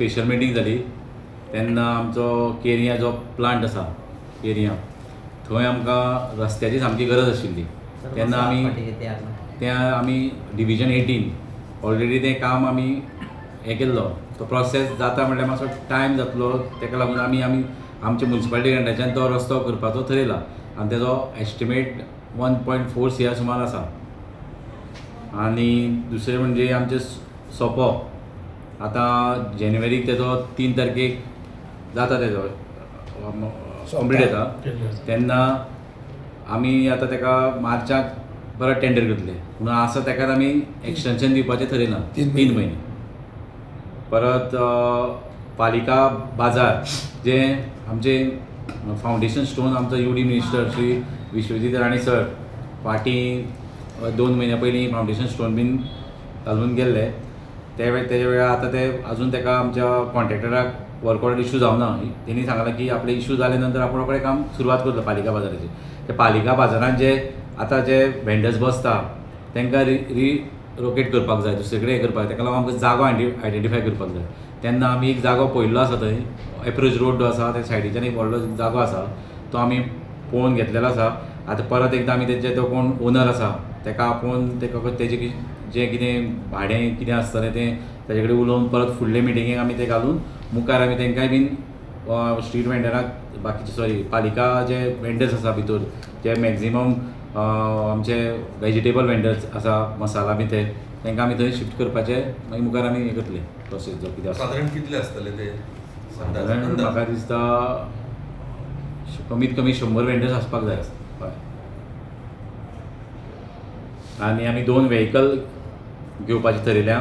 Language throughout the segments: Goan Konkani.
स्पेशल मिटींग जाली तेन्ना आमचो केरयां जो प्लांट आसा केरयां, थंय आमकां रस्त्याची सामकी गरज आशिल्ली. तेन्ना आमी त्या आमी डिविजन 18 ऑलरेडी तें काम आमी हें केल्लो. तो प्रोसेस जाता म्हणल्यार मातसो टायम जातलो. ताका लागून आमी आमी आमच्या मुन्सिपालिटी ग्रांटाच्यान तो रस्तो करपाचो थरयला आनी तेजो एस्टिमेट 1.4 CR सुमार आसा. आनी दुसरें म्हणजे आमचें सोपो आतां जानेवारीक तेजो 3 तारखेक जाता, तेजो कंप्लीट जाता. तेन्ना आमी आतां तेका मार्चाक परत टेंडर करतले म्हणून आसा. तेकाच आमी एक्सटेंशन दिवपाचें थरयलां. 3. 3 म्हयने परत. पालिका बाजार जे आमचे फावंडेशन स्टोन आमचो UD minister Shri Vishwajit Rane sir फाटीं 2 म्हयन्या पयलीं फावंडेशन स्टोन बीन घालून गेल्ले. ते तेजे वेळार आतां ते अजून तेका आमच्या कॉन्ट्रॅक्टराक वर्क ऑर्डर इशू जावना. तेणी सांगलां की आपले इशू जाले नंतर आपूण रोखडें काम सुरवात करतलो पालिका बाजाराची. ते पालिका बाजारान जे आतां जे वेंडर्स बसता तांकां रिलोकेट करपाक जाय, दुसरे कडेन हें करपाक जाय. ताका लागून आमकां जागो आयडेंटिफाय करपाक जाय. तेन्ना आमी एक जागो पळयल्लो आसा. थंय एप्रोच रोड जो आसा त्या सायडीच्यान एक व्हडलो जागो आसा, तो आमी पळोवन घेतलेलो आसा. आतां परत एकदां आमी तेजे तो कोण ओनर आसा ताका आपोवन तेका तेजें जें कितें भाडें कितें आसतलें तें ताजे कडेन उलोवन परत फुडले मिटिंगेक आमी तें घालून मुखार आमी तांकांय बीन स्ट्रीट वेंडराक बाकीचे, सॉरी, पालिका जे वेंडर्स आसा भितर, जे मॅक्झिमम आमचे वेजिटेबल वेंडर्स आसा, मसाला बी ते, तांकां आमी थंय शिफ्ट करपाचे मागीर मुखार आमी हें करतले प्रोसेस जो कितें आसा. सादारण कितले आसतले ते? सादारण म्हाका दिसता कमीत कमी 100 वेंडर्स आसपाक जाय. हय, आनी आमी दोन व्हेकल घेवपाचें थरयल्या.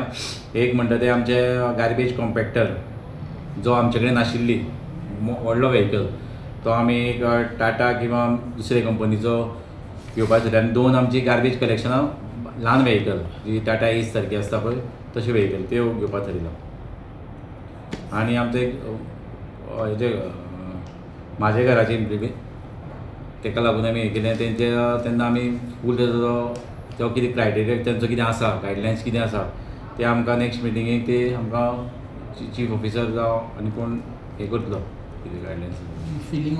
एक म्हणटा ते आमचे गार्बेज कॉम्पॅक्टर जो आमचे कडेन नाशिल्ली व्हडलो व्हेकल, तो आमी एक टाटा किंवा दुसरे कंपनीचो घेवपाचें थरयल्या. आनी दोन आमची गार्बेज कलेक्शनां ल्हान व्हेकल जी टाटा एस सारकी आसता पळय, तशें व्हेकल त्यो घेवपाक थरयलां. आनी आमचें एक हेजें म्हाज्या घराचें इम्प्लिमेंट, तेका लागून आमी हें केलें तेंचे. तेन्ना आमी फूल तेजो तो कितें क्रायटेरिया तेंचो कितें आसा, गायडलायन्स कितें आसा, ते आमकां नेक्स्ट मिटिंगेक ते आमकां चीफ ऑफिसर जावं आनी कोण हें करतलो कितें गायडलायन्स. फिलिंग.